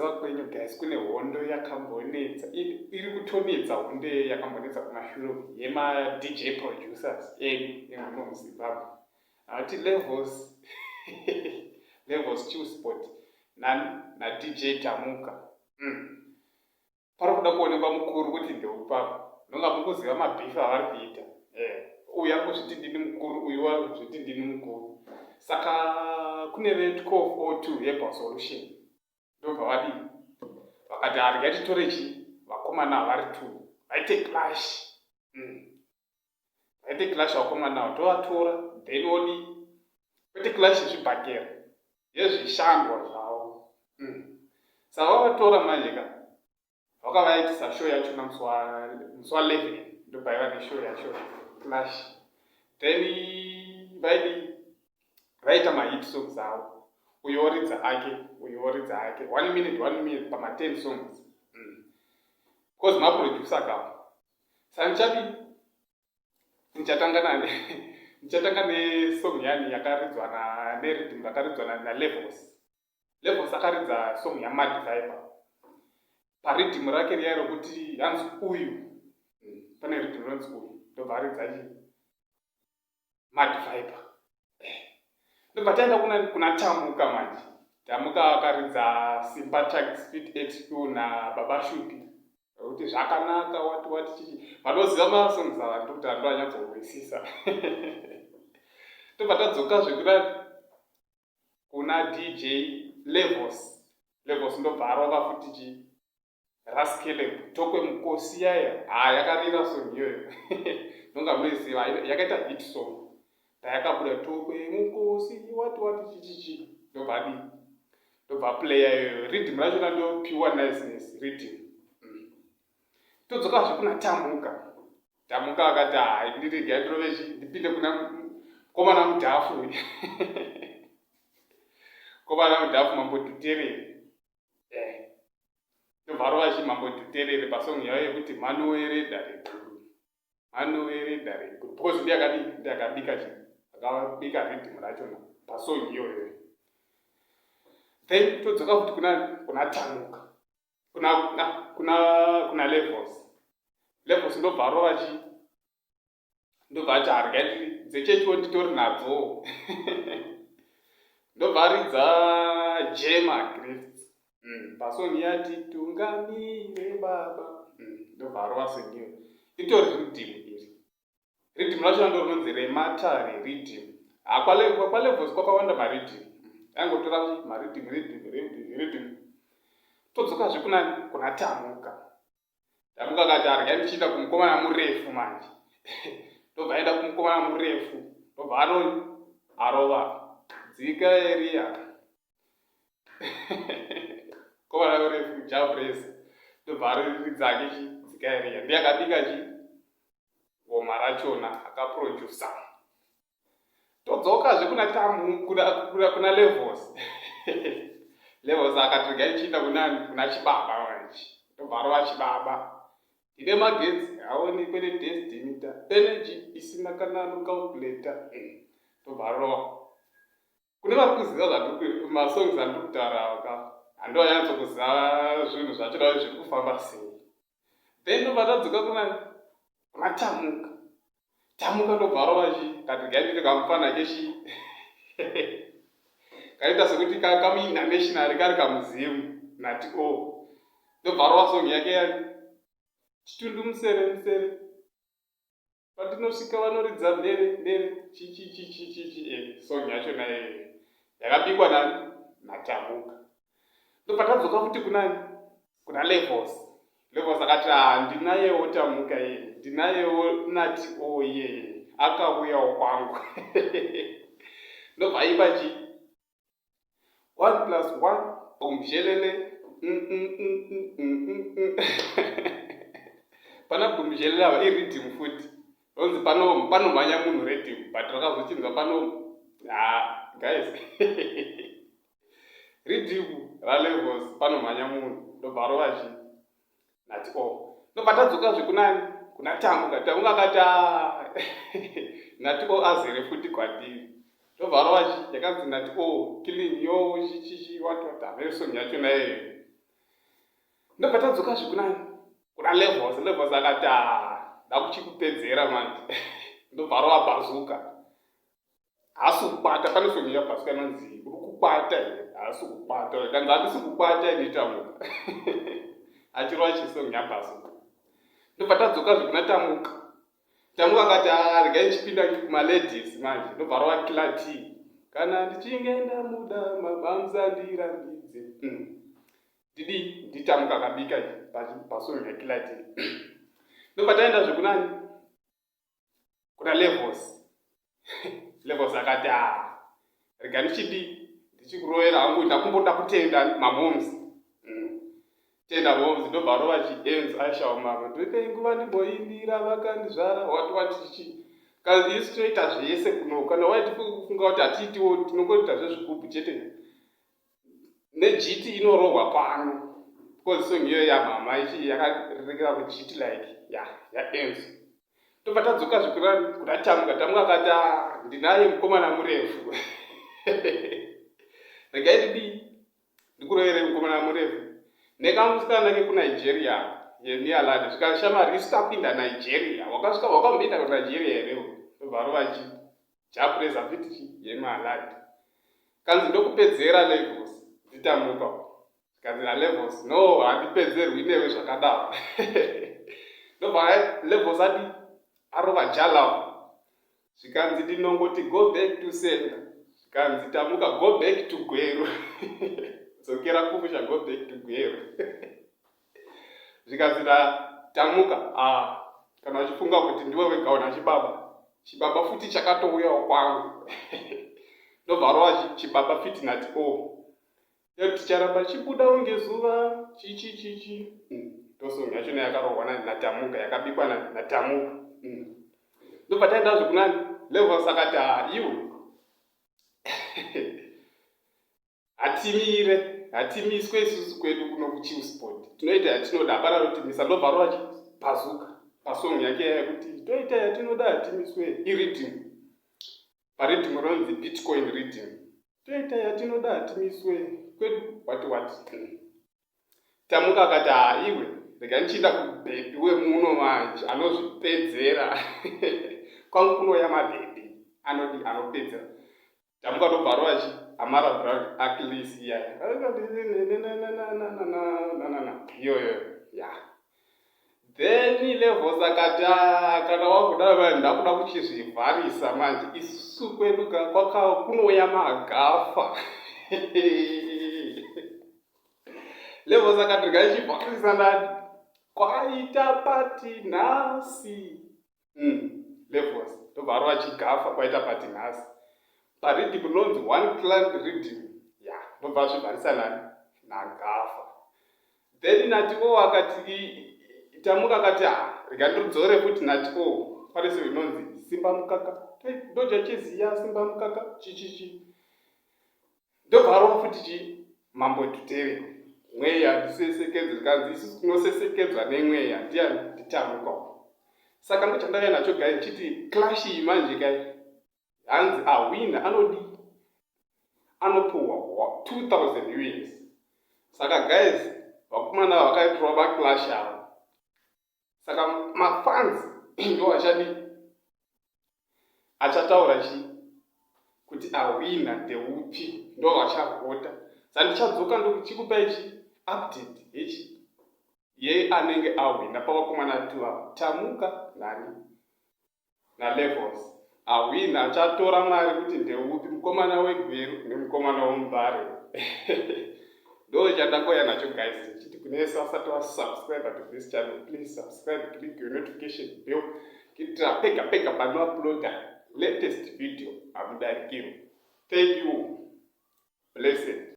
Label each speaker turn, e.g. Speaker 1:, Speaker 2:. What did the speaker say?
Speaker 1: Sekuziva kwenyu guys, kune hondo yakambonetsa, iri kutonetsa, hondo iyoyo yakambonetsa kumashure yemaDJ producers edu emuno muZimbabwe. Hati Levels, Levels Chillspot naDJ Tamuka. Pari kuda kuonekwa mukuru kuti ndeupapo. Ndonga mukuziva mabeef avari kuita. Uyu ari kuzviti ndini mukuru, uyu ari kuzviti ndini mukuru. Saka kune ve1202 Herbal Solution, ndobva vadii, vakati harya titore chi vakomana vari two vaite clash. Vaite clash vakomana ava, tovatora, then odi kwete clash yezvibhakera, yezvishandwa zvavo. Saka vavatora manje ka, vakavaitisa show yachona musi wa11, ndobvaiva neshow yacho clash. Then vaidi vaita mahit songs avo, uyo oridza ake, uyo oridza ake, one minute, one minute pama10 songs. Because maproducer kavo. Saka ndichadi ndichatanga nani? Ndichatanga nesong yani yakaridzwa neriddim rakaridzwa naLevels. Levels akaridza song yaMad Viper pariddim rake riya rokuti hanzi uyu. Pane riddim rinonzi uyu, ndobva aridza chi Mad Viper. Ndobva taenda kuna Tamuka manje. Tamuka akaridza Simba Tax feat XQ naBaba Shupi, kuti zvakanaka wati wati chichi. Vanoziva masongs ava ndikuti hando anyatsohwisisa. Tobva tadzokazve kuna DJ Levels. Levels ndobva arova futi chi Raskeleb Tokwe Mukosi yaya. Ha, yakarira song iyoyo, nonga munoiziva, yakaita hit song payakabuda, Tokwe Mukosi wati wati chichichi. Ndobva adii, ndobva playa iyoyo, riddim rachona ndo pure niceness riddim. Todzokazve kuna Tamuka. Tamuka akati, "Hai, ndiregai ndirovechi ndipinde kuna komana mudhafu, komana mudhafu, Mambo Dhuterere." Ndobva rova chi Mambo Dhuterere pasong yayo yekuti Manuwere Dare Guru, Manuwere Dare Guru, because ndiyakadii, ndiyakabika chi akabika riddim rachona pasong iyoyo. Then todzoka futi kuna Tamuka, kuna Levels. Levels ndobva arova chi ndobva ati, "Harya dzechechiwo nditori nadzo." Ndobva aridza Jema Grift pasong yati Tungamire Baba. Ndobva arova song iyo, itori riddim iri. Riddim racho ndo rinonzi rematare riddim. KwaLevels kwakawanda mariddim, aingotora mariddim, riddim, riddim, riddim. Todzokazve kuna Tamuka. Tamuka akati, "Arya ndichienda kumukomana murefu manje." Ndobva aenda kumukomana murefu, ndobva arova Dzika Eriya. Komana murefu Javres ndobva aridzake chi Dzika Eriya, ndiye akabika chi ngoma rachona, akaproducer. Todzokazve kuna Tamu, kuna Levels. Levels akati, "Regai ndichienda kunani, kuna Chibaba manje." Ndobva arova Chibaba ine magetsi aonekwe nedesdimita, energy isina kana nocalculator. Ndobva arova. Kune vari kuziva masongs andiri kutaura ka, handovanyatsokuziva zvinhu zvacho dai zviri kufamba sei. Then ndobva tadzoka kuna Tamuka. Tamuka ndobva arova chi kati regai ndiite kamufana kechi kaita sekuti kamuinternational kari kamuzimu nati o. Ndobva arova song yake yari Chitundu Musere Musere, pandinosvika vanoridza mhere mhere, chichichichichichi. Song yacho naye yakabikwa nani? NaTamuka. Ndobva tadzoka futi kunani? Kuna Levels. Levels akati, "Ha, ndinayewo Tamuka iye, ndinayewo nati o iyeye akauyawo kwangu." Ndobva aipa chi one plus one bumjelele. Pana bumjelele ava iriddim futi, ronzi Panomhanya Munhu riddim, but rakazochinzwa pano. Ha guys, riddim raLevels Panomhanya Munhu, ndobva arova chi nati o. Ndobva tadzokazve kunani? Kuna Tamuka. Tamuka akati, ah, nati o azere futi kwandiri." Ndobva arova chi yakanzi Nati O Killing Yo chichichi wati wati, hamene song yacho nayeyo. Ndobva tadzoka zvekunani kuna Levels. Levels akati, "Ah, ndakuchikupedzera manje." Ndobva rova Bazooka, haasi kukwata. Pane song yaBazooka inonzi "Uri kukwata here?" Haasi kukwata, kanzi, "Handisi kukwata." Inoita muka achirova chisong yaBazooka. Ndobva tadzoka zvekuna Tamuka. Tamuka akati, "Ah, regai ndichipinda kumaladies manje." Ndobva rova Killer T, "Kana ndichinge ndamuda mabamsa ndirambidze." Ndidi ndiTamuka akabika pasong yaKiller T. Ndobva taenda zvekunani kuna Levels. Levels akati, "A, rega ndichidi ndichikurovera hangu, ndakumboda kutenda mamoms." Tenda moms, ndobva rova chienzo, "Aishawo mama, ndipei nguva ndimboimbira vakandizvara," wati wati chichi. Kazi isu tinoita zvese kuno. Kana waitifunga kuti hatiitiwo, tinongoita zvezvigubhu chete nejiti inorohwa pano, because song iyoyo yamama ichi yakarerekera kujiti like ya yaenzo. Tobva tadzoka zvikura kuna Tamuka. Tamuka akati, "Ah, ndinaye mukomana murefu, regai ndidii ndikurovere mukomana murefu nekamusikana kekuNigeria yemialad." Zvikashamari, isu tapinda Nigeria. Wakasvika, wakamboenda kuNigeria here? Ndobva rova chi Jah Prayzah feat yemialad. Kanzi, "Ndokupedzera, Levels." NdiTamuka. Zvikanzi naLevels, "No, handipedzerwi newe zvakadaro." Ndobva Levels adi arova Jah Love. Zvikanzi, "Ndinongoti go back to sender." Zvikanzi, "Tamuka, go back to Gweru, dzokera kumusha, go back to Gweru." Zvikanzi naTamuka, "Ah, kana uchifunga kuti ndiwe wega una chibaba, chibaba futi chakatouyawo kwangu." Ndobva rova chibaba feat Nati O, "Ticharamba chibudawo ngezuva," chichi chichi. Ndosong yachona yakarohwa naTamuka, yakabikwa naTamuka. Ndobva taenda zvekunani Levels. Akati, "Ha, iwe, hatimire, hatimiswe isusu kwedu kuno kuChillspot, tinoita yatinoda, hapana rotimisa." Ndobva rova Bazooka pasong yake yekuti "Toita yatinoda, hatimiswe." Iriddim, pariddim ronzi Bitcoin riddim, "Toita yatinoda, hatimiswe kwedu," wati wati. Tamuka akati, "Ha, iwe, rega ndichienda kubhebhi wemuno manje anozvipedzera. Kwangu kunouya mabhebhi anodi anopedzera." Tamuka ndobva rova chi Amara Brown Achilles iyaya iyoyo ya. Then Levels akati, "Ah, kana wakuda, ndakuda kuchizvivharisa manje. Isusu kwedu kunouya magafa." Levels akati, "Rega ichivharisa ndani kwaita party nhasi." Levels ndobva arova chigafa "Kwaita party nhasi" pariddim rinonzi One Clan riddim ya. Ndobva azvivharisa nani nagafa. Then Nati O akati, Tamuka akati, "Ha, rega ndirudzore futi." Nati O pane song inonzi "Simba Mukaka," ndoja chiziya "Simba Mukaka," chichichi. Ndobva arova futi chi Mambo Dhuterere, "Mweya ndisesekedze." Zvikanzi, "Isusu tinosesekedzwa nemweya." Ndiani? NdiTamuka. Saka ndochandauya nacho gai ndichiti clash iyi manje kai, hanzi ahwina anodi anopuhwa 2000 US. Saka guys, vakomana vakaitirwa maclash avo, saka mafans ndo achadi achataura chi kuti ahwina ndeupi, ndo vachavhota. Saka ndichadzoka ndokuchikupai chi update yechi ye anenge ahwina pavakomana tu ava, Tamuka nani naLevels. Ahwina achatora mari kuti ndeupi, mukomana weGweru nemukomana woMubare. Ndo chandangoya nacho guys, ndichiti kune vese vasati vasubscribe to this channel, please subscribe, click your notification bell, kuitira pega pega panouploada latest video hamudarikirwe. Thank you, blessed.